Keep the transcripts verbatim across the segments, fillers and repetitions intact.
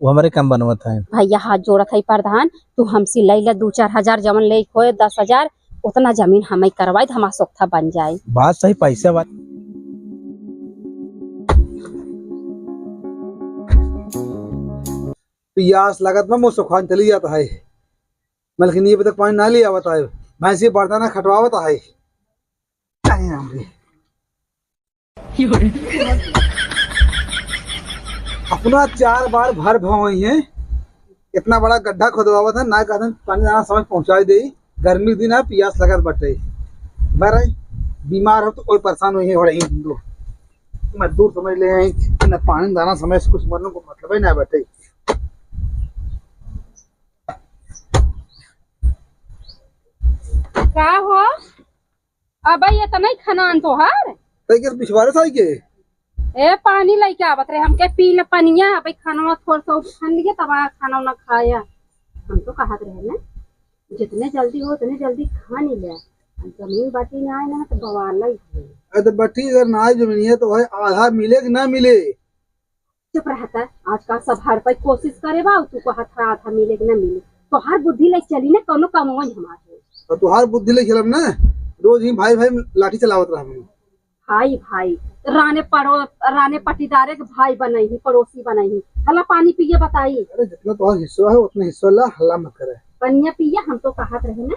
वो हमरे काम बनवत है। भैया, हाथ जोड़त है प्रधान, तू हमसे लइ ले दू चार हजार, जवन ले होए दस हजार, उतना जमीन हमें करवाई, हमार सोख्ता बन जाए। बात सही, पैसा बात। पियास लागत बा, मुँह सुखान चली जात है। मलकिनी अभी तक पानी ना ले आवत है, भैंसी बर्तन खटवावत है। अरे राम रे। अपना चार बार भर भवई है, इतना बड़ा गड्ढा खोदवावत है, ना कहते पानी दाना समय पहुँचाई दे। गर्मी के दिन है, पियास लगत बाटे। बारे बीमार हो तो कोई परेशान होई है, हो रही हिंदू मजदूर समझ ले हैं कि न पानी दाना समय से कुछ मरने को मतलब ही ना बाटे। का हो? अबे ये त नहीं खनान तोहार? तई के पिछवारे साई के? ए, पानी लइके आवत रहे, हमके पी ले पनिया, अबे खनवा थोड़ सा उफन लिए, तब आ खाना ना खाया। हम तो कहत रहे ना, जितने जल्दी हो उतने जल्दी खा नहीं ले। अब जमीन बाटी ना आए ना तो बवाल ही है। अरे तो बाटी अगर ना आए जमीन है तो भाई आधा मिले कि ना मिले? चुप रहता है। आजकल सब हर पाई कोशिश करे बा, तू कहत है आधा मिले कि ना मिले। तोहार बुद्धि ले चली ना, कौनो कमवन हमार हो। और तोहार बुद्धि ले चलब ना, रोज ही भाई भाई लाठी चलावत रहबे। भाई भाई, राने पड़ो-, राने पटीदारे के भाई बनई ही, पड़ोसी बनई ही। हला पानी पिए बताई। अरे जितना तोहार हिस्सा है उतना हिस्सा ला, हल्ला मत करे। पनिया पिए, हम तो कहत रहे ना,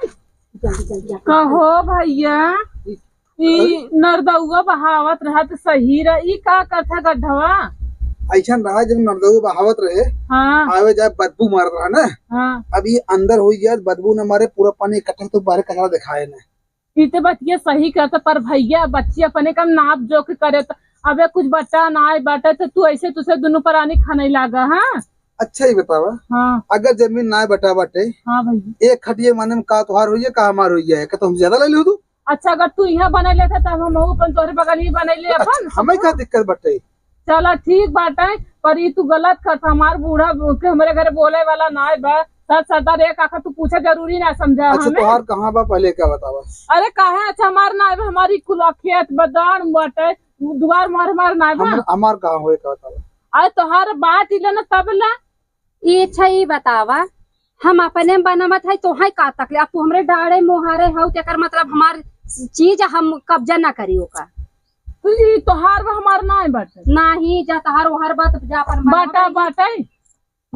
जल्दी जल्दी आके कहो भैया, ई ई नरदउआ बहावत रहा त सही रहा, ई का करत है गड्ढवा? ऐसन रहा जब नरदउआ बहावत रहे, हाँ। आवे जाए बदबू मारत रहा ना। हाँ। अब ई अंदर होई जाए, बदबू न मारे, पूरा पानी इकट्ठा तो बाहर कचरा दिखाए ना। ई तो बतिया सही करत, पर भैया बच्ची अपने कम नाप जोख करे त अबे कुछ बटा नाय बाटे त तू ऐसे तुसे दुनू परानी खनई लागा, हाँ? अच्छा ही बतावा, हाँ। अगर जमीन नाय बटा बाटे, हाँ भैया। एक खटिया माने में का तोहार होइए, का हमार होइए, का तो हम ज्यादा ले लियो तू? अच्छा, अगर तू यहाँ बनाई लेता, तब हम अपन तोहरे बगल ही बनाई ले अच्छा, अपन। हमें का दिक्कत बाटे? चला, ठीक बाटे, पर ई तू गलत करत, हमार बूढ़ा के हमरे घरे बोले वाला नाय बा। सच सदर एक आखा तू पूछे जरूरी ना समझा अच्छा, हमें। तोहार कहाँ बा, पहले का बतावा? अरे, काहे? अच्छा, हमार नाय बा, हमारी कुल खेत बदान बाटे, दुआर मोहर हमार नाय बा। हम-, हमार कहाँ होए का बतावा? अरे, तोहार बात ही लेना तब ला। ई अच्छा, ई बतावा, हम अपने में बनावत है, तोहे का तकलीफ? अब तू हमरे डाढ़े मोहारे हऊ, तेकर मतलब हमार चीज हम कब्जा ना करी ओका। तो ई तोहार बा, हमार नाय बाटे। नाही, जा तोहार ओहार बात, जा अपन बनावा। बाटा बाटे।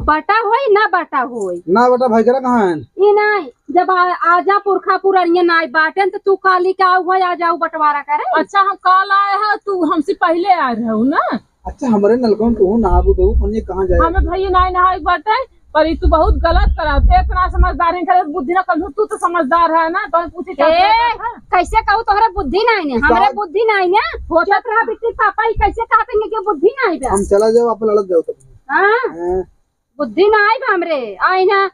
बाटा होई, ना बाटा होई। ना बाटा भाई करा कहाँ है? ई नाही, जब आ, आजा पुरखा पुरनिया नाय बाटेन, तो तू काली का हुआ, आ जाऊ बंटवारा करे। अच्छा, हम काल आए हैं, तू हमसे पहले आ रहे हो ना? अच्छा, हमरे नलकन तू नहाबू देबू, पनिया कहाँ जाए? हमें भैया नाय नहाए बाटे, पर ई तू बहुत गलत करत। इतना समझदार है, करे बुद्धि ना कम, तू तो समझदार है ना, तो पूछे क्या ए, बात है? कैसे कहू तोहरे बुद्धि नाय ने? हमरे का? बुद्धि नाय ने? होता चुप रहा बिट्टी पापा, ई कैसे कहते हैं कि बुद्धि नाय बे? हम चला जाओ, आप लड़त जाओ तब। हाँ? हाँ। बुद्धि नाय बे हमरे, आई ना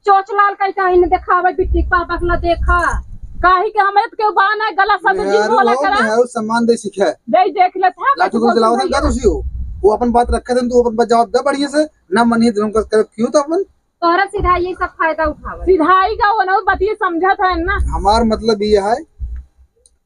चोच लाल कह के आई ना देखावे बिट्टी पापा के ला देखा। काहे के हमरे तो केहू बा ना, गलत शब्द जिन मेहरारू बोला हो, करा। मेहरारू सम्मान दे सीखे। दे देख लेत है, लाठी कुछ को चलावत है, का तुसी हो? वो अपन बात रखे देन, तू अपन बात जवाब दे बढ़िया से, ना मनिए तो हम कर, कर क्यों तो अपन? तोहरा सिधाई ये सब फायदा उठावत। सिधाई का वो ना बतिये समझत है ना। हमार मतलब ये है,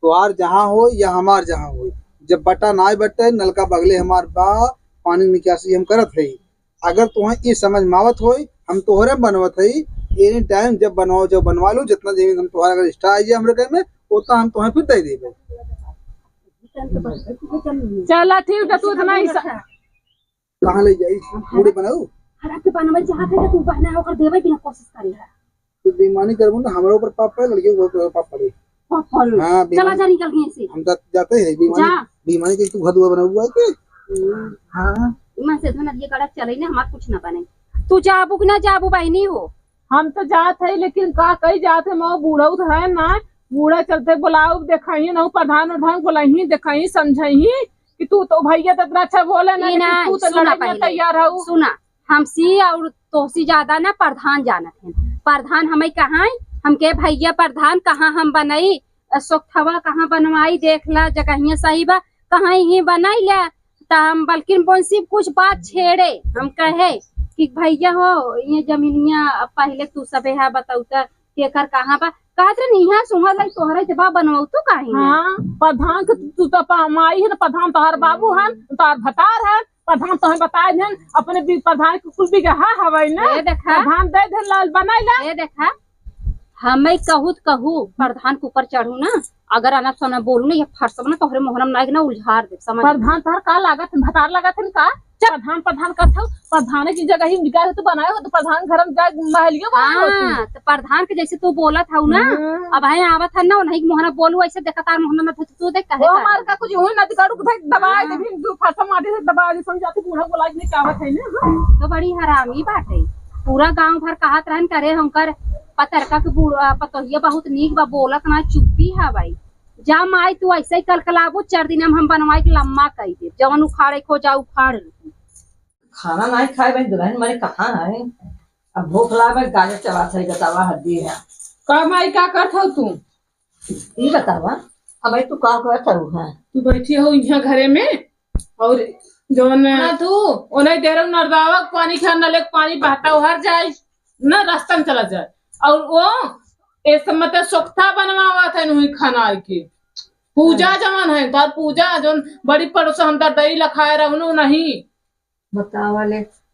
तोहार जहाँ होई या हमार जहाँ होई, जब बटा नाय बटे, नलका बगले हमार बा, पानी निकासी हम करत हई। अगर तोहे ई समझ में आवत होई, हम तोहरे बनवत हई, any time जब बनवाओ, जब बनवा लो, जितना जमीन हम तोहरा अगर extra आई जाए हमरे घर में, उतना हम तोहे फिर दे देबे। चला ठीक है, तू इतना ही सा- कहाँ ले जाई? पूरे बनाऊ? हरा के बनवे चाहत है तो तू बहना होकर देवे बिना कोशिश करी है। तो बेईमानी करबो ना, हमरा ऊपर पाप पड़े, लड़के के ऊपर पाप पड़े। पाप पड़े। हाँ, चला बेईमानी। जा निकल के यहाँ से। हम जा-, जाते हैं, बेईमानी, जा। बेईमानी के तू घर दुआर बनाऊ हुआ है के? हम्म। हाँ। इमा से इतना ये कड़क चले ना, हमार कुछ ना बने। तू जाबू कि ना जाबू बहनी हो? हम तो जात है, लेकिन का कही जात है, मऊ बूढ़ऊ तो है ना, बूढ़ा चलते बुलाऊ देखाई ना, प्रधान उधान बोलाई देखाई समझाई कि तू तो भैया तो इतना अच्छा बोले ना, ई लेकिन ना, तू तो सुना लड़ाई में पहले। तैयार हऊ। सुना, हमसी और तोहसी ज्यादा ना प्रधान जानत हैं। प्रधान हमें कहाँ है? हमके भैया प्रधान कहाँ हम बनई, सोखथवा कहाँ बनवाई, देख ला जगहिया सही बा, कहाँ ही बनाई ले। त हम बल्किन बोनसी कुछ बात छेड़े, हम कहे कि भैया हो, ये जमीनिया अब पहले तू सबे है बतौता केकर कहाँ बा? कहत रहे, "इहाँ सुहर लाई तोहरे जबा बनवतू काहे ना?" हाँ, प्रधान के तू तो पा-, माई है ना, प्रधान तोहार बाबू है, तोहार भतार है, प्रधान तोहे बताए देन, अपने बी-, प्रधान के कुल बिगहा हवै ना। ए देखा। प्रधान दे देन लाल बनाई ला। ए देखा, हमें कहू त कहू, प्रधान के ऊपर चढ़ू ना, अगर अना सना बोलू ना, ये फरसब ना तोहरे मोहनम नाइक ना उलझार दे, समझ? प्रधान तोहर का लागत है, भतार लागत है का? चल। प्रधान, प्रधान करत हऊ, प्रधान की जगह ही निकाल हो तो बनाए हो, तो प्रधान घर में जाए महलियो बनाए हो तू। हाँ, तो प्रधान के जैसे तू बोलत हऊ ना, हाँ। अब है आवत है ना, नहीं मोहना बोलू ऐसे देखा तार मोहना ना तो तू देख कहे वो का? हमार का कुछ हुई ना दिखाड़ू, भाई दबाए हाँ। दे, भी दू फरसा माटी से दबाए दे, समझाते बूढ़ा बोला कि नहीं क्या बात है ना। तो बड़ी हरामी बात है, पूरा गांव भर कहत रहन करे हमकर पतरका के बूढ़-, आ, पतोहिया बहुत नीक बा, बोलत ना, चुप्पी है भाई। जा माई, तू ऐसे ही कलकलाबू, चार दिन में हम बनवाई के लम्मा कई दे, जवन उखाड़े को जा उखाड़ ले। खाना नहीं खाए भाई, दुल्हन मारे कहाँ है? अब भूख लाग है, गाजर चबात है, बतावा हड्डी है। का माई, का करत हऊ तू? ई बतावा, अब भाई तू का करत हऊ है? तू बैठी हो यहाँ घरे में और जौन ना तू ओने देर नरदावा के पानी खा, नले के पानी बहता हर जाए ना, रास्ता में चला जाए। और वो ऐसे मतलब सोख्ता बनवावत है नुई खाना के। पूजा हाँ। जवन है, तार पूजा जौन बड़ी पड़ोस हम तार दही लखाए रहनु नहीं। बतावा ले।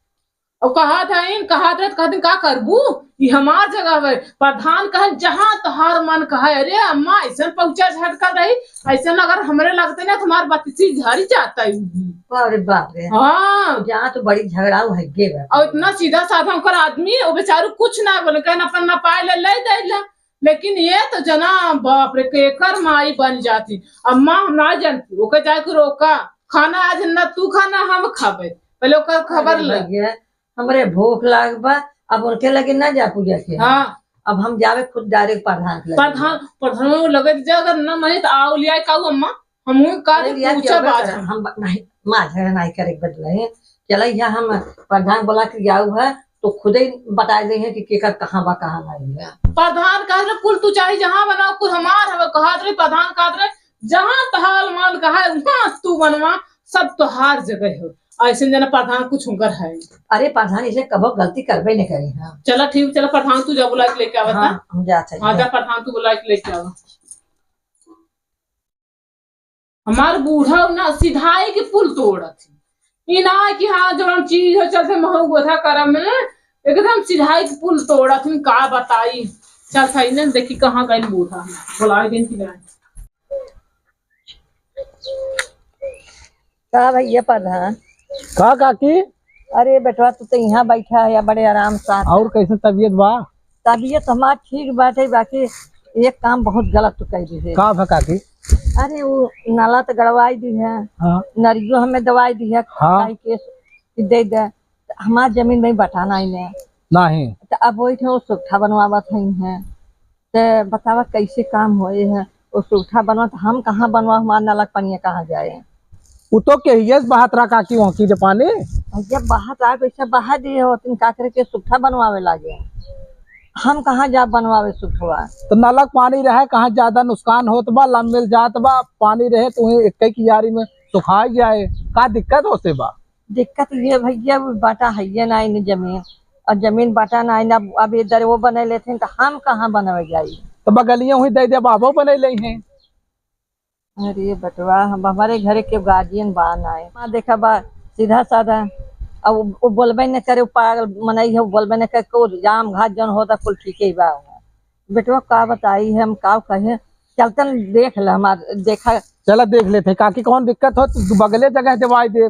और कहत हईन, कहत रहे, कहत हईन, "का करबू? ई हमार जगह हवे।" प्रधान कहे, "जहाँ तोहार मन कहे।" अरे अम्मा, ऐसन पहुँचा झटकल रही, ऐसन अगर हमरे लगते ना, तुम्हार बत्तीसी झरी जाता है। अरे बाप रे। हाँ। जहाँ तो बड़ी झगड़ा है, गे बा। और इतना सीधा साधा ओकर आदमी, वो बेचारू कुछ ना बोले, कहन अपन ना पाए ले, ले दे ला। लेकिन ये तो जना, बाप रे, केकर माई बन जाती। अम्मा, हम ना जानती, ओके जाके रोका, खाना आज ना तू खाना, हम खाबे, पहले ओकर खबर अरे ले। भैया, हमरे भूख लाग बा, अब उनके लगे ना जा पूजा के। हाँ। अब हम जावे खुद direct प्रधान के लगे। प्रधान, प्रधान लगे जा, अगर ना माने तो आओ लिया काऊ अम्मा, हमहू का अरे तो लिया पूछा के बात अगर है। हम ब-, नहीं, माँ झगड़ा नहीं करे के बदले, चला यहाँ हम प्रधान बोला के जाऊ है, तो खुदे बताए दे हैं कि केकर कहाँ बा, कहाँ नहीं है। प्रधान कह रहे कुल तू चाहे जहाँ बनाओ, कुल हमार हवे, कहत रहे प्रधान कहत रहे, "जहाँ तहार मन कहे, वहाँ तू बनवा, सब तोहार जगह हो।" ऐसे जना प्रधान कुछ हुनकर है। अरे प्रधान, इसे कबो गलती करबे नहीं करी हम। चला ठीक, चला प्रधान तू जा बुला के लेके आवा हाँ, था। हम जात हई। हाँ, जा प्रधान तू बुला के लेके आवा। हमार बूढ़ा ना सिधाई के पुल तोड़त ही। ई ना कि हाँ, जौन चीज हो, चलते महू गोथा करम में, एकदम सिधाई के पुल तोड़त ही, का बताई। चल सही ने, देखी कहाँ गइल बूढ़ा, बुलाए दिन कि नहीं। का भैया प्रधान? का काकी? अरे बेटवा, तू तो यहाँ बैठा है या बड़े आराम से। और कैसे तबीयत बा? तबीयत हमार ठीक बाटे, बाकी एक काम बहुत गलत तू कह दी है। का भा काकी? अरे वो नाला तो गड़वाई दी है, हाँ। नरियो हमें दवाई दी है, हाँ। कह के कि दे दे, तो हमार जमीन में बटाना ही नहीं। नहीं। तो अब वही थे वो सुट्ठा बनवावत है, हैं। ते बतावा कैसे काम होए है? वो सुट्ठा बनवा तो हम कहाँ बनवा, हमार नलक पनिया कहाँ जाए? उ तो केहियस बहात रहा काकी, वहाँ की जे पानी। जब बहात रहा, वैसे बहा दिए हो, तुम का करे के सुट्ठा बनवावे लागे? हम कहाँ जा बनवावे सुट्ठवा? तो नलक पानी रहे, कहाँ ज्यादा नुकसान होत बा, लम मिल जात बा, पानी रहे तो वहीं एक ही कियारी में सुखाई जाए, का दिक्कत होते बा? दिक्कत ये भैया, वो बाटा है ये ना इन जमीन, और जमीन बाटा ना इन, अब, अब इधर वो बने लेते हैं, तो हम कहाँ बनवे जाई? तो बगलिया हुई दे दे, बाबो बने ले हैं। अरे बटवा, हम, हमारे घरे के गार्जियन बा ना है। हाँ, देखा बा, सीधा साधा, अब वो, वो बोलबे न करे, वो पागल मनई है, वो बोलबे न करे, को जाम घाट जौन होता, कुल ठीक ही बा। बेटवा का बताई है, हम का कहे, चलतन देख ले हमार, देखा। चला देख लेते हैं, काकी कौन दिक्कत हो, तू बगले जगह देवाई दे।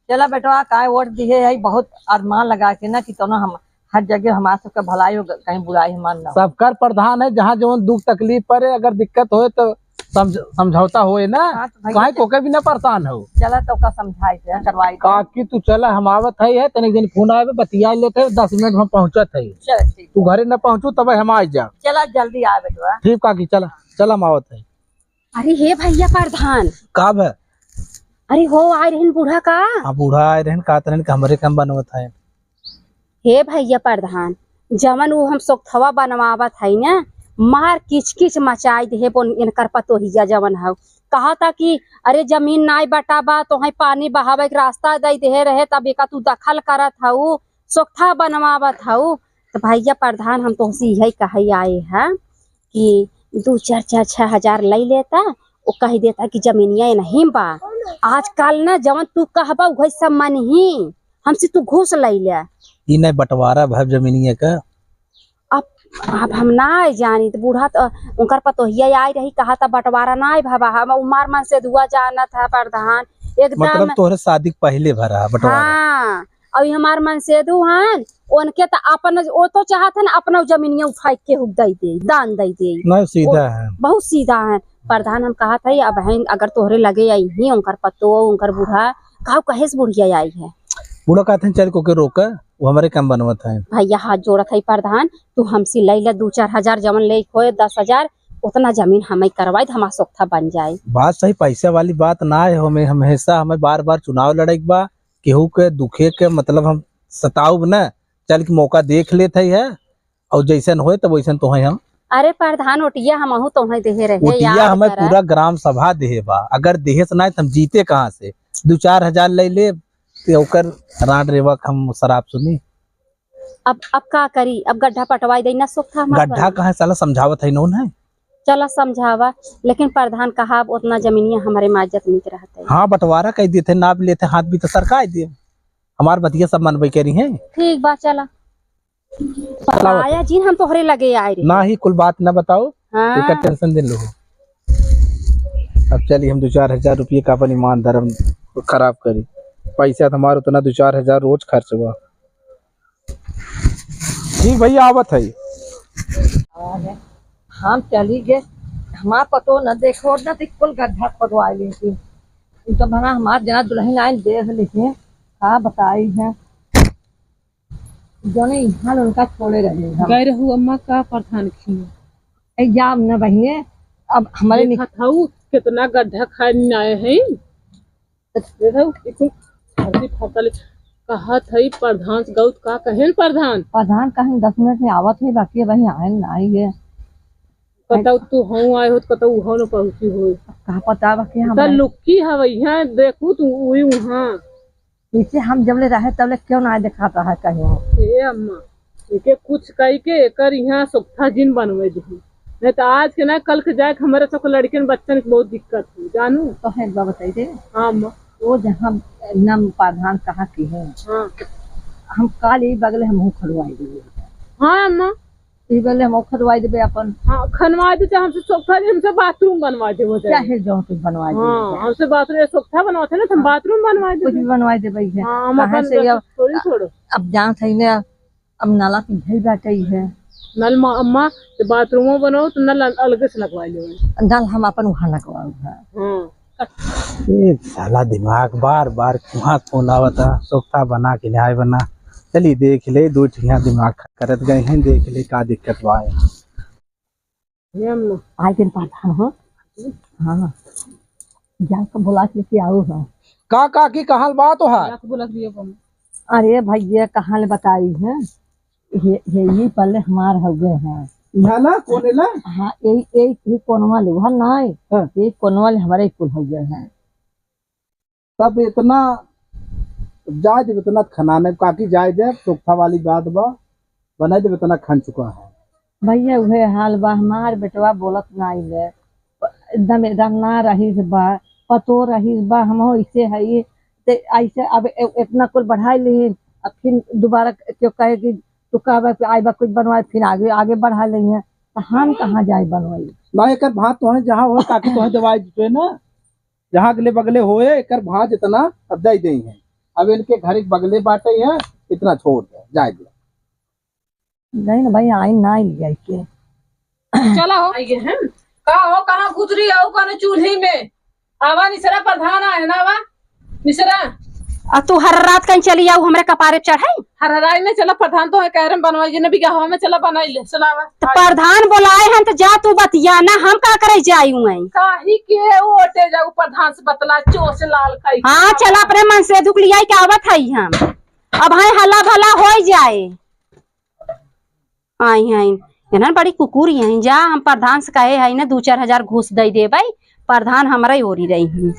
चला बेटवा, काय वोट दिए है, बहुत अरमान लगा के ना कि तोनो हम हर जगह हमार सबके भलाई हो, कहीं बुराई हमार ना हो। सबकर प्रधान है, जहाँ जौन दुख तकलीफ पड़े, अगर दिक्कत होए तो समझ-, समझौता होए ना, हाँ, तो भैया काहे चल। कोके भी ना परेशान हो। चला तो का समझाई दे, करवाई दे। काकी तू चला, हम आवत है, है, तनिक दिन फोन आवे, बतिया लेते हैं, दस मिनट में पहुँचत है। चल ठीक। तू घरे न पहुँचू तब हम आ जा। चला जल्दी आ बेटवा। ठीक काकी, चला, चला हम आवत है। अरे हे भैया प्रधान। का बा? अरे हो आए रहन बूढ़ा का? हाँ, बूढ़ा आए रहन, कहत रहन कि हमरे काम बनवत है। हे भैया प्रधान, जवन उ हम सोखथवा बनवावत है ना, मार किच किच मचाई दे, बोल इनकर पतोहिया जवन हौ। कहता कि अरे जमीन नाई बटा बा, तोहे पानी बहावे के रास्ता दे दे रहे, तब एका तू दखल करत हऊ, सोखथा बनवावत हऊ। तो भैया प्रधान, हम तोहसे यही कहे आए हैं कि दू चार, चार, छह हजार लई लेता, वो कह देता कि जमीनिया नहीं बा, आजकल न जवन तू कहबा उहे सब मनही, हमसे तू घूस लइ ले। ई नहीं बंटवारा भब जमीनिया का। अब, अब हम ना जानी त बूढ़ा त उनकर पतोहिया आई रही, कहा त बंटवारा ना आई भबा, हम उमार मन से दुआ जानत है प्रधान, एकदम। मतलब तोहरे शादी के पहले भरा बंटवारा? हाँ, अउ ई हमार मनसेधू हन, उनके त अपन, वो तो चाहत हन अपना जमीनिया उठाइ के हुक दइ दे, दान दइ दे। नहीं, सीधा वो है। बहुत सीधा है। प्रधान हम कहत है, अब हैं, अगर तोहरे लगे आई ही, उनकर पतो, उनकर बूढ़ा, काहू कहे से बुढ़िया आई है? बूढ़ा कहत हैं, "चल को के रोक, वो हमरे काम बनवत है।" भैया हाथ जोड़त है प्रधान, तू हमसे लइ ले दू चार हजार, जवन ले होए दस हजार, उतना जमीन हमें करवाई, हमार सोख्ता बन जाए। बात सही, पैसा वाली बात ना है, हमें हमेशा हमें बार बार चुनाव लड़े के बा, केहू के दुखे के मतलब हम सताउब न, चल के मौका देख लेत है, है, और जैसन होए तब वैसन तोहे हम। अरे प्रधान, ओटिया हमहू तोहे देहे रहे, ओटिया याद हमें करा। पूरा ग्राम सभा देहे बा, अगर देहे से ना तो हम जीते कहाँ से? दू चार हजार ले ले, ते ओकर रांड रेवा के हम शराब सुनी। अब, अब का करी, अब गड्ढा पटवाई दे ना, सोख्ता हमार गड्ढा बनी। कहाँ साला समझावत है नोन है? चला समझावा, लेकिन प्रधान कहा अब उतना जमीनिया हमारे माजत निक रहत है। हाँ, बंटवारा कह देते, नाप लेते, हाथ भी तो सरका दे। हमार बतिया सब मनबे करी हैं। ठीक बा, चला। चला आया बता। जिन हम तोहरे लगे आए रहे। ना ही कुल बात ना बताओ, हाँ। एकर tension दिन लो। अब चली हम दो चार हजार रुपये का अपन ईमान धर्म खराब करी। पैसा तो हमार उतना दो चार हजार रोज खर्च हुआ। ठीक भैया, आवत है। हम चली गए, हमार पतो न देखो, न तो कुल गड्ढा खोदवाए लेती। उ तो भला हमार जना दुल्हन आइन देख लेते, का बताई है। जौने यहाँ उनका छोड़े रहे हम। गए रहू अम्मा का प्रधान खिया? ए, जाब न बहिने, अब हमारे नि- देखत हऊ, कितना गड्ढा खाए आए हैं। देखो, ई कुल फर्जी फटल कहत हई प्रधान से गौत का कहेन प्रधान? प्रधान कहेन दस मिनट में आवत है, बाकी अब यहाँ आएन ना आई है। कतौ तू हूँ आए हो, कतौ उहो न पहुँची हो। का पता बा कि हम त आए। लुक्की हवै, यहाँ देखू तू उही उहाँ। पीछे हम जब ले रहे तब ले क्यों ना देखात रहा कहीं। ए अम्मा, एके कुछ कही के एकर यहाँ सोख्ता जिन बनवे दही। नहीं तो आज के ना, कल के जाए के हमारे सब लड़कियन बच्चन के बहुत दिक्कत हो, जानू। तो है एक बार बताई दे। हाँ अम्मा। वो जहाँ नाम प्रधान कहा की है। हाँ। हम काल यही बगले हम मुँह खड़वाई देबे। हाँ अम्मा। यही बगले हम खड़वाई देबे अपन। हाँ, खनवा दे, चाहे हमसे सोख्ता दे, हमसे बाथरूम बनवा दे, हो जाए। चाहे जो कुछ बनवा दे। हाँ, हमसे बाथरूम, ये सोख्ता बनवाते ना, तो हम बाथरूम बनवा कुछ देबे। भी बनवा देबे है। हाँ, हम कहाँ अपन से रसोई अब, थोड़ी छोड़ो। अब जान सही ना, अब नला तो इधर बाटे ही है। नल मा-, अम्मा, तो बाथरूमो बनाओ तो नल अल-, अलगे से लगवा लो। नल हम अपन वहाँ लगवाओ है। हाँ। ए साला दिमाग बार बार कहाँ फोन आवता, सोख्ता बना कि नाय बना। चली देख ले, दो ठिया दिमाग करत गए हैं, देख ले का दिक्कत बा। हे अम्मा। आइ गइन प्रधान हो। हाँ। जाके बुला के लेके आओ हो। का काकी, का हाल बा तोहार? जाके बुला के लियो कम। अरे भैया, कहाँ ले बताई है? हे, हे, ये पल्ले हमार हो गए हैं। ना, ना, कोने ला? हाँ, यही, यही, ये कोनवा ले, वहाँ ना है। हाँ। ये कोनवा ले हमारे कुल हो गए हैं। तब इतना जाए देब, इतना खनाने काकी जाए देब, सोख्ता वाली बात बा, बनाए देब, इतना खन चुका है। भैया, उहे हाल बा, हमार बेटवा बोलत नाई ले, एकदम, एकदम ना रहीस बा, पतो रहीस बा, हमहू ऐसे हई, ते ऐसे अब ए-, इतना कुल बढ़ाई ली, अब फिर दोबारा क्यों कहे कि तू कहबे कि आइबा कुछ बनवाए, फिर आगे, आगे बढ़ा ली है, तो हम कहाँ जाए बनवाई? ना, एकर भात तोहे जहाँ हो, काकी तोहे दवाई दे ना। जहाँ अगले बगले होए, एकर भांज इतना अब दे देई हैं। अब इनके घर एक बगले बाटे हैं, इतना छोड़ दे, जाए दे। नहीं ना भाई, आई ना आई जाए के। चला हो। आई गए हैं। का हो, कहाँ घुस रही हो, कौन चूल्ही में? आवा निसरा, प्रधान आए ना, आवा निसरा। आ तू हर रात कहीं चली आऊ, हमरे कपारे चढ़ाई? हरहराई में चला, प्रधान तो है कह रहे बनवाई जी ने बिगहवा में, चला बनाई ले, चला आवा। तो प्रधान बोलाए हैं तो जा तू बतिया ना, हम का करे जाई हुए? काहे के ओटे जाऊ प्रधान से बतला, चो से लाल काई। हाँ, चला अपने मनसेधू के लियाई के आवत हई हम। अब है हल्ला भला होई जाए। आई हैं, इन्हन बड़ी कुकुर हैं, जा हम प्रधान से कहे हैं ना, दू चार हजार घूस दे देबै, प्रधान हमरा ही ओरी रही हैं।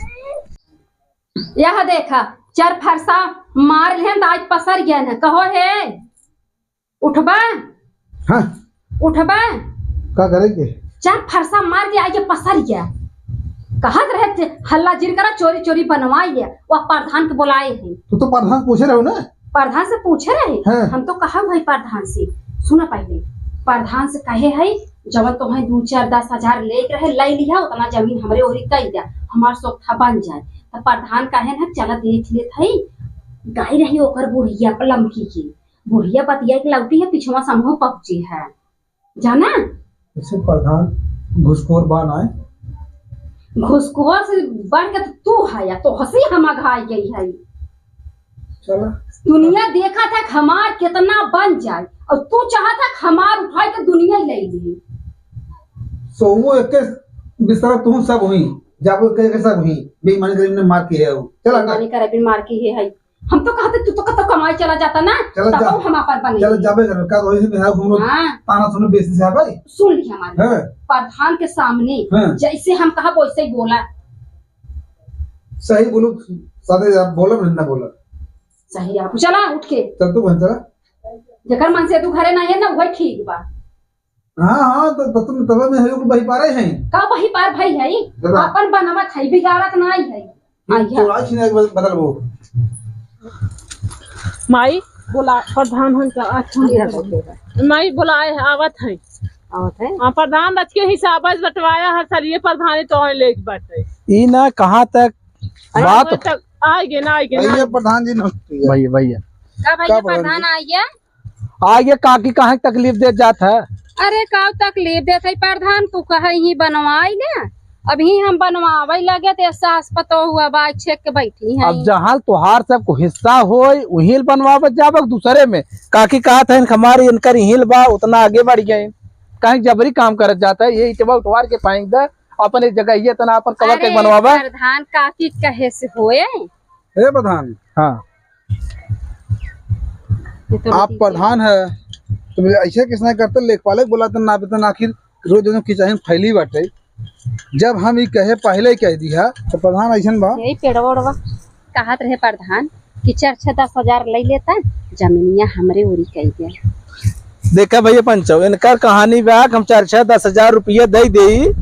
यह देखा, चार फरसा मार लेहन त आज पसर गया न। कहो हे, उठबा? हाँ। उठबा? का करे के? चार फरसा मार के आके पसर गया। कहत रहे थे, हल्ला जिन करा, चोरी चोरी बनवाइ ले, वह प्रधान के बोलाए हैं। तू तो प्रधान पूछे रहो ना। प्रधान से पूछे रहे। हाँ। हम तो कहा भाई प्रधान से, सुना पहले, प्रधान से कहे है, जवन तोहे दू चार दस हजार लेके रहे, लै लिहा, उतना जमीन हमरे ओरी कई द्या, हमार सोखा बन जाए। तो प्रधान कहे ना, चला देख लेत है, गई रही ओकर बुढ़िया लमकी की, बुढ़िया बतिया के लौटी है, पिछवा समूह पहुंची है, जाना। ऐसे प्रधान घुसखोर बा ना है। घुसखोर से बढ़ के तो तू है, या तो हंसी हम अघाई गई है। चला। दुनिया देखा था कि हमार कितना बन जाए, और तू चाहता कि हमार उठाई के दुनिया ही ले ली। सो वो एक बिस्तर तू सब हुई, जाबो के, के सब हुई, बेईमानी करे ने मार के है वो। चला। बेईमानी करे बिन मार के है, है। हम तो कहते तू तो कतो कमाई चला जाता ना, चला तब जा। हम अपन बने। चला जाबे करबे, का वही में है, हम लोग हाँ। ताना सुनो बेसी से है भाई। सुन ली हमारी हाँ। प्रधान के सामने हाँ। जैसे हम कहा वैसे ही बोला। सही बोलो, साथे आप बोला, ना बोला। सही आप चला उठ के। चल तू बहन चला। जेकर मन से तू घरे ना है ना, वही ठीक बा। हाँ, हाँ, तो, तो तुम तबे में है, बही पारे हैं। का बही पार भाई है? जरा। अपन बनावत है, बिगाड़त ना है। ये आइया। चौरासी ने एक बार बदलबो। माई, बोला, प्रधान हन का, अच्छा, माई, बोलाए है, आवत है। आवत है? हाँ, प्रधान रच के हिसाब से बंटवाया, हर साल ये प्रधान ही तो है, लेके बैठे। ई ना कहाँ तक अरे, बात वहाँ तक आइए ना, आइए ना। भैया, प्रधान जी, नमस्ते। भैया, भैया। का भैया, का प्रधान प्रधान जी? आइए। आइए, काकी काहे तकलीफ देत जात है? अरे, का तकलीफ देत है प्रधान, तू कहे ही बनवाई ले, अभी हम बनवावे लगे ते सास पतोह हुआ बा छेक के बैठी हैं। अब जहाँ तोहार सबको हिस्सा होय, उहीं बनवावत जाबक दूसरे में। काकी कहत है, हमारे इनकर इहिल बा, उतना आगे बढ़ गए, कहीं जबरी काम करत जात है, ये इटवा उठवार के फेंक दे, अपन एक जगह ये तना अपन कवर के अरे, बनवावा। प्रधान काकी कहे से होए? ए प्रधान। हाँ। ये तो आप रोटी प्रधान है, तो बोले, "ऐसे किसने करते, लेखपाल के बोला तो ना, बेतन आखिर रोज दोनों की चाहे फैली बाटे।" जब हम ई कहे, पहले ही कह दिया, तो प्रधान ऐसन बा। यही पेड़वा उड़वा कहत रहे प्रधान कि चार छः दस हजार ले लेता, जमीनिया हमरे ओरी कह दे। देखा भैया पंचो, इनकर कहानी बा कि हम चार छः दस हजार रुपया दे दे,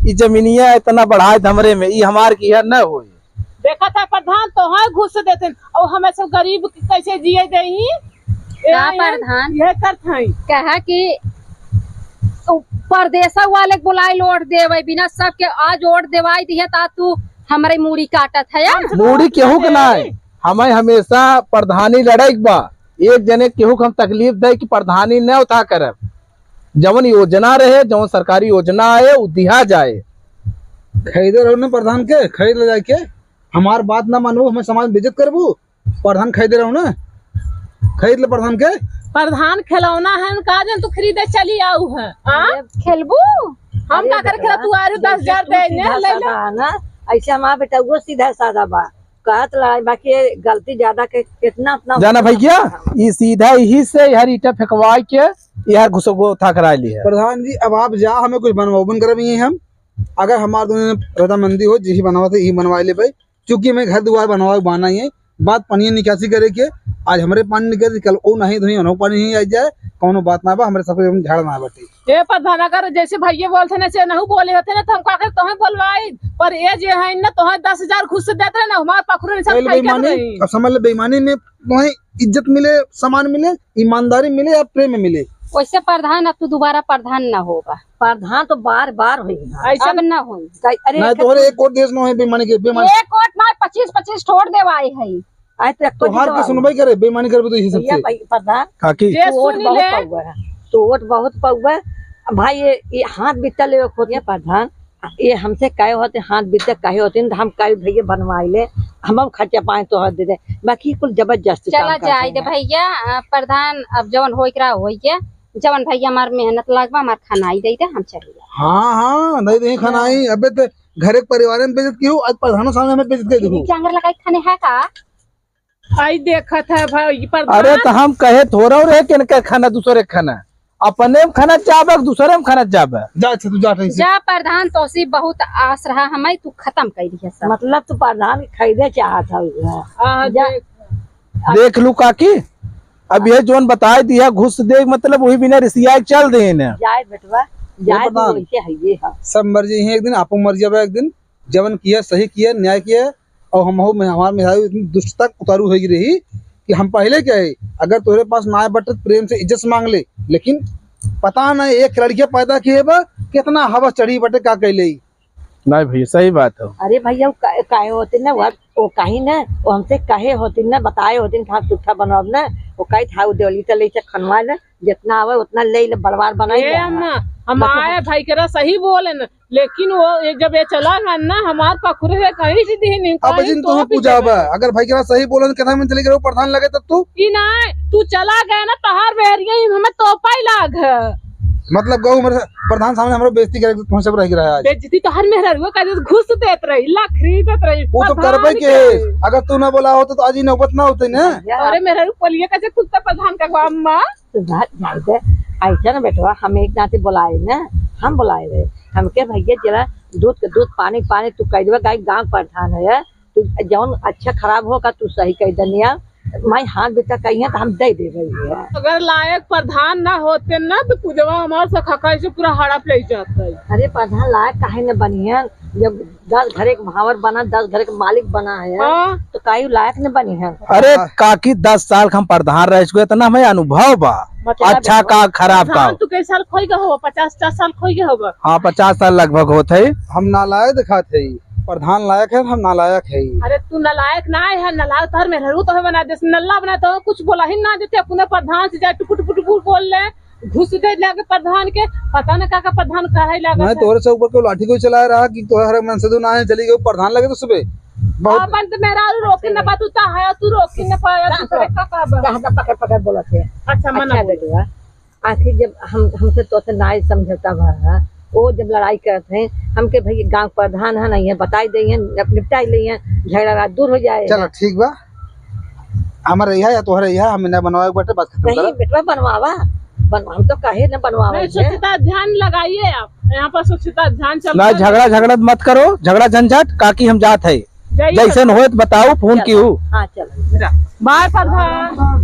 ई जमीनिया इतना बढ़ाए हमरे में, ई हमार किया न होई। देखत है प्रधान, तोहर घूस देते हैं, और हमें सब गरीब के कैसे जिए देही? का यह, प्रधान? यह करत हैं। कहा कि उ परदेसा वाले के बुलाई लोट देवे, बिना सबके आज वोट देवाई दिहे, ता तू हमरे मूड़ी काटत है या? मूड़ी केहू के ना है, हमें हमेशा प्रधानी लड़ाई के बा। एक जने केहू के हम तकलीफ दे कि प्रधानी न उठा करब, जवन योजना रहे, जवन सरकारी योजना आए, उ दिहा जाए। खरीदे रहो ना प्रधान के, खरीद ले जाके। हमार बात ना मानबू, हमें समाज में बेइज्जत करबू। प्रधान खरीदे रहो ना, खरीद ले प्रधान के। प्रधान खिलौना है, का जन तू खरीदे चली आऊ है, हाँ? अरे, खेलबू? हम अरे का करे बेटवा, खेला, तू आरू दस हजार जैसे तू दे, ने, सीधा ले ले। साधा है ना, ऐसे हमारा बेटा वो सीधा साधा बा। कहत लड़ाई, बाकी ये गलती ज्यादा के, कितना उतना जाना भैया, ई सीधा यही से यार ईटा फेंकवाई के यार घुसगो था करा ली है। प्रधान जी, अब आप जा, हमें कुछ बनवाओ, बन करब यही हम। अगर हमार दोनों रजामंदी हो, यही बनवा थे, यही बनवा ले भाई, क्योंकि हमें घर दुआर बनवा बाना ही है, बात पानी निकासी करे के, आज हमरे पानी निकल, कल ओ नहीं धोई, उन्हों पानी नहीं आ जाए, कौनो बात ना बा, हमरे सबके हम झाड़ ना बटे। ए प्रधान, अगर जैसे भैया बोलते ना, से नहीं बोले होते ना, तो हम का कर तोहे बोलवाई, पर ये जे है ना, तोहे दस हजार घूस देत रहे ना, हमार पखरू नहीं सब पहले खाई के बेईमानी, रही। अब समझ ले, बेईमानी में तोहे इज्जत मिले, सम्मान मिले, ईमानदारी मिले या प्रेम मिले। वैसे प्रधान, अब तू दोबारा प्रधान ना होबा। प्रधान तो बार बार होई है। ऐसे अब ना होई। कई-, अरे, नहीं, एक तोहरे एक वोट देश में है बेईमानी के, बेईमानी। एक वोट ना, पच्चीस पच्चीस ठोड़ देवाए है। आज तक तो तोहार के सुनवाई करे, बेईमानी करबे तो यही भैया, सबसे। भाई, प्रधान, काकी। जे तू वोट सुनी बहुत ले। पाउआ है। तू वोट बहुत पाउआ है। भाई, ये, ये हाथ बित्ता लेवे खोत है प्रधान। ये हमसे कहे होते, हाथ बित्ता कहे होते, तो हम कहे, "भैया, बनवाई ले, हम, हम खर्चा पाए तो हर दे दे।" बाकी कुल जबरदस्ती चला काम करते जाए दे हैं। भैया, अ, प्रधान, अब जवन होई करा होई के, जवन भैया हमार मेहनत लगवा, हमार खानाई दे दे, हम चली जाए। हाँ, हाँ, नहीं दे खानाई, अबे तो घर एक परिवार में बेइज्जत की हो, आज प्रधानों सामने हमें बेइज्जत कर दीदी देखो। के आंगर लगाई खाने है का? आई देखत है भाई, ई प्रधान। अरे, तो हम कहे थोड़ा रहे कि इनका खाना, दूसरे खाना, अपने में खाना जाबे, दूसरे में खाना जाबे। जा, अच्छा, तू जा, ठीक से। जा प्रधान, तोसी बहुत आस रहा हमें, तू खत्म कर दिया सब। मतलब, तू प्रधान के खरीदे चाहत हऊ, हाँ, जा। देख। देख लू काकी, अब ये जोन बताए दिया, घुस दे, मतलब, वही बिना रिसिया चल दे ने। जाए बेटवा, जाए, तो प्रधान। वैसे है ये, हाँ। सब मर जाइए एक दिन, आपो मर जाबे एक दिन। जवन किया सही किया, न्याय किया। और हम, हम, हमार मेहरारू इतनी दुष्टता उतारू होइ गई रही कि हम पहले कहे, अगर तोहरे पास ना आए बटे त प्रेम से इज्जत से माँग ले, लेकिन पता नहीं एक लड़किया पैदा किहे बा, कितना हवस चढ़ी बटे, का कैले। नहीं भैया, सही बात है। अरे भैया, वो का-, काहे होते ना, वो, वो कहीं ना, वो हमसे कहे होते ना, बताए होते ना, था सुट्ठा बनवाब ना, वो कही था, वो देवली तले से खनवा ले, जितना आवे उतना ले ले, बड़वार बनाई ए ले। अम्मा, हम बताओ। आए भाई केरा सही बोले न, लेकिन वो ये जब ये चला गन ना, हमार पखुरे से कहीं से दिही नहीं, अब कहीं जिन तो तुम्हें पूछा बा, अगर भाई केरा सही बोले न, कितना में चले गए प्रधान लगे तब तू? ई ना, तू चला गया ना, तहार मेहरिया ही हमें तोपाई लाग है। मतलब गऊ मेरे प्रधान सामने हमरो बेइज्जती करे, तुमसे रह गया आज। बेइज्जती तो हर मेहरारू का जैसे घुस देत रही, लखरी देत रही, वो तो प्रधान करबे के। के। अगर तू ना बोला होता तो आज ही नौबत ना होते ना। अरे मेहरारू पलिया कैसे खुलता प्रधान का अम्मा? तो जा-, जान दे, ऐसा ना बेटवा, हम एक नाते बुलाए ना, हम बुलाए रहे। हमके भैया जरा दूध के दूध, पानी के पानी, तू कह देबे, गाय गाँव प्रधान है, तू जौन अच्छा खराब होगा, तू सही कह दनिया, माई हाथ बेटा कही है तो हम दे दे रही है। अगर लायक प्रधान ना होते ना, तो पूजवा हमार सखा कैसे पूरा हड़प ले जाता है। अरे प्रधान लायक काहे न बनी है, जब दस घरे के भावर बना, दस घरे के मालिक बना है, हाँ। तो काहे लायक न बनी है? अरे हाँ। काकी, दस साल के हम प्रधान रह चुके, इतना हमें अनुभव बा। मतलब अच्छा का, खराब का। प्रधान तू कई साल खोई गए हो? पचास, पचास साल खोई गए हो? हाँ, पचास साल लगभग होत है। हम नालायक दिखात है, प्रधान लायक है, हम नालायक है। अरे तू नालायक ना है, नालायक तोहर मेहरारू तो है बना दे, नल्ला बना तो कुछ बोला ही ना देते, अपने प्रधान से जाए टुकुर टुकुर टुकुर बोल ले। घुस गए लागे प्रधान के, पता न का का प्रधान कहे लागे। मैं तोहरे से ऊपर को लाठी कोई चलाए रहा कि तोहरे मन से तू ना है, चली गई प्रधान लगे तो सुबह। बहुत अपन तो मेहरारू रोके न बा, तू ता है, तू रोके न पाया, तू का करे, का कहबा? कहाँ से पकड़ पकड़ बोलत है? अच्छा, मना अच्छा बोल। बेटवा, आखिर जब हम, हमसे तो से नाई समझौता भा, वो जब लड़ाई करत हैं, हमके भाई गाँव प्रधान है ना, ये बताई दे, ये निप-, निपटाई ले, ये झगड़ा दूर हो जाए। चलो, ठीक बा। हमारे यहाँ या तोहरे यहाँ, हम ना बनवावे के बाटे, बात खत्म नहीं, करा। बेटवा बनवावा, बन-, हम तो कहे न बनवावे नहीं, के। स्वच्छता ध्यान लगाइए आप, यहाँ पर स्वच्छता ध्यान चल ना, रहा है। झगड़ा, झगड़ा मत करो, झगड़ा झंझट, काकी हम जात है। जाइए। जैसन होए तो बताओ, फोन चलो। की हूँ। हाँ, चलो। जा। बाय प्रधान।